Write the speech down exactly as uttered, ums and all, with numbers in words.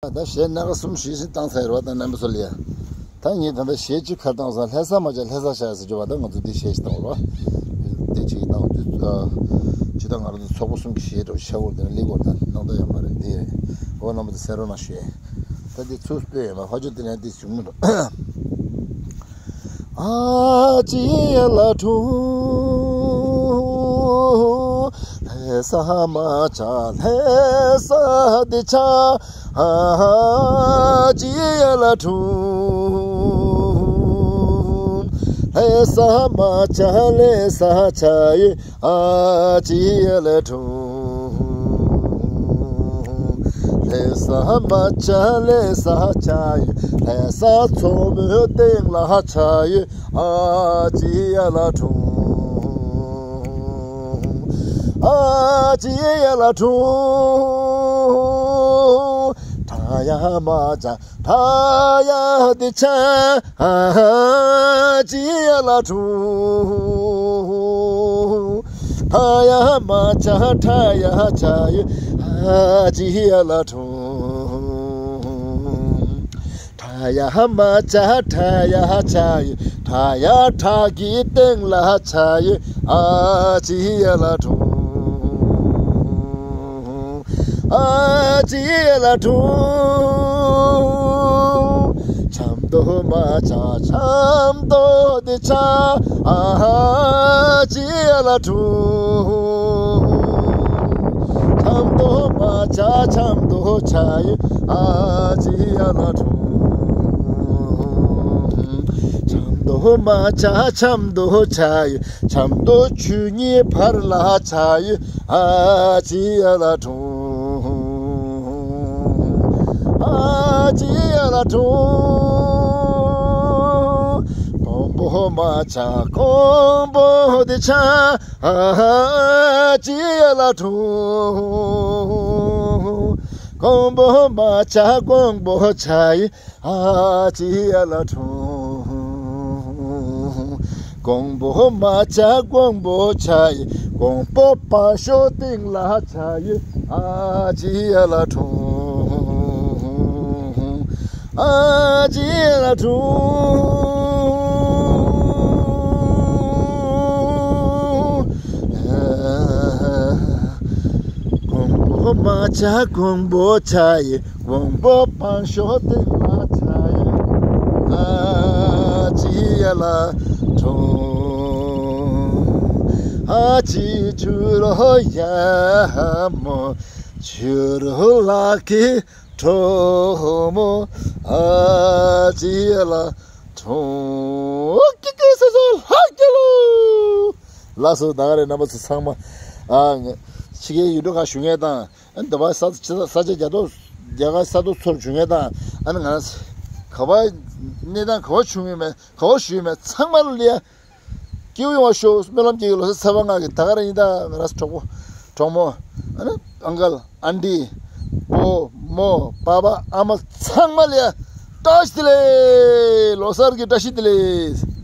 ད་གཞས་སྣ་ཁ་གསུམ་བཞི་ཞིག་བཏང་ཚར་ཡོད་རེད་བ། ད་རྣམ་པ་ཚོ་ལ་ཡ། ད་ངས་ད་ལྟ་གཞས་གཅིག་ཁར་བཏང་སོང་། ལྷ་ས་མ་བྱ་ལྷ་ས་བྱ་ཟེར་རྒྱུ་བ། ད་ང་ཚོ་འདི་གཞས་ཤིག་བཏང་བ་རེད་བ། དེ་གཅིག་བཏང་དུས་ཇི་ལྟར་ང་རང་ཚོ་ཚོགས་པ་གསུམ་གྱི་གཞས་འདྲ་བོ་ཤ་བོར་དེ་ན་ལི་གོར་དང་སྣང་དག་ཡོད་མ་རེད། འདི་རེད། འོ་རྣམ་པ་ཚོ་གསན་རོགས་གནང་ཞུ་ཡས། ད་འདི་ཚུར་སྤོས་ཡོད་མ། ཕ་ཆོས་དེ་ནས་འདི་བྱུང་མི་འགྲོ། ཨ་ཅི་ཡ་ལ་ཁྲུང་། ལྷ་ས་མ་བྱ་ལྷ་ས་འདི་ཆ། ཨ་ཅི་ཡ་ལ་ཁྲུང་། ལྷ་ས་མ་བྱ་ལྷ་ས་བྱ་ཡི། ཨ་ཅི་ཡ་ལ་ཁྲུང་། ལྷ་ས་མ་བྱ་ལྷ་ས་བྱ་ཡི། ལྷ་ས་མཚོ་མོའི་སྟེང་ལ་བྱ་ཡི། ཨ་ཅི་ཡ་ལ་ཁྲུང་། ཨ་ཅི་ཡ་ལ་ཁྲུང་། ཁྲ་ཡ་མ་བྱ་ཁྲ་ཡ་འདི་ཆ། ཨ་ཅི་ཡ་ལ་ཁྲུང་། ཁྲ་ཡ་མ་བྱ་ཁྲ་ཡ་བྱ་ཡི། ཨ་ཅི་ཡ་ལ་ཁྲུང་། ཁྲ་ཡ་མ་བྱ་ཁྲ་ཡ་བྱ་ཡི། ཁྲ་ཡ་ཁྲ་གི་སྟེང་ལ་བྱ་ཡི། ཨ་ཅི་ཡ་ལ་ཁྲུང་། ཨ་ཅི་ཡ་ལ་ཁྲུང་། ཆབ་མདོ་མ་བྱ་ཆབ་མདོ་འདི་ཆ། ཨ་ཅི་ཡ་ལ་ཁྲུང་། ཆབ་མདོ་མ་བྱ་ཆབ་མདོ་བྱ་ཡི། ཨ་ཅི་ཡ་ལ་ཁྲུང་། ཆབ་མདོ་མ་བྱ་ཆབ་མདོ་བྱ་ཡི། ཆབ་མདོ་ཆུ་གཉིས་བར་ལ་བྱ་ཡི། ཨ་ཅི་ཡ་ལ་ཁྲུང་། ཨ་ཅི་ཡ་ལ་ཁྲུང་། ཀོང་པོ་མ་བྱ་ཀོང་པོ་འདི་ཆ། ཨ་ཅི་ཡ་ལ་ཁྲུང་། ཀོང་པོ་མ་བྱ་ཀོང་པོ་བྱ་ཡི། ཨ་ཅི་ཡ་ལ་ཁྲུང་། ཀོང་པོ་མ་བྱ་ཀོང་པོ་བྱ་ཡི། ཀོང་པོ་པ་ཤོ་སྟེང་ལ་བྱ་ཡི། ཨ་ཅི་ཡ་ལ་ཁྲུང་། ཨ་ཅི་ཡ་ལ་ཁྲུང་། ཀོང་པོ་མ་བྱ་ཀོང་པོ་བྱ་ཡི། ཀོང་པོ་པང་ཤོ་སྟེང་ལ་བྱ་ཡི། ཨ་ཅི་ཡ་ལ་ཁྲུང་། ཨ་ཅི་ཆུ་རོ་ཡ་མོ། ཆུ་རོ་ལ་ཀི་ཁྲོ་མོ། ཨ་ཅི་ཡ་ལ་ཁྲུང་། ཀི་ཀི་སོ་སོ་ལྷ་སྐྱ་ལོ། ལགས་སོ། ད་ག་རེད། རྣམ་པ་ཚོ་ཚང་མ། ཨ་ང་ཕྱི་རྒྱལ་ཡུལ་གྲུ་ཁག་བཞུགས་མཁན་དང་། ཨ་འདི་པ་ས་ས་ཆ་རྒྱ་ཐོག་རྒྱ་གར་ས་ཐོག་ཚོར་བྱུང་མཁན་དང་། ཨ་ནི་ང་ག་པར་གནས་སྟངས་ག་པར་བྱུང་ཡོད་མེད་ག་པར་བཞུགས་ཡོད་མེད་ཚང་མ་ལ་ཡ། སྐྱིད་པོ་ཡོང་བ་ཤོག་སྨོན་ལམ་རྒྱག་གི། ལོ་གསར་ཚེས་པ་ལྔ་གི་ད་ག་རང་ཡིན། ད་ང་རང་གྲོགས་པོ་གྲོགས་མོ། ཨ་ནི་ཨང་ཀལ་ཨན་ཏི། བུ་མོ་པ་པ་ཨ་མ་ཚང་མ་ལ་ཡ། བཀྲ་ཤིས་བདེ་ལེགས། ལོ་གསར་གྱི་བཀྲ་ཤིས་བདེ་ལེགས།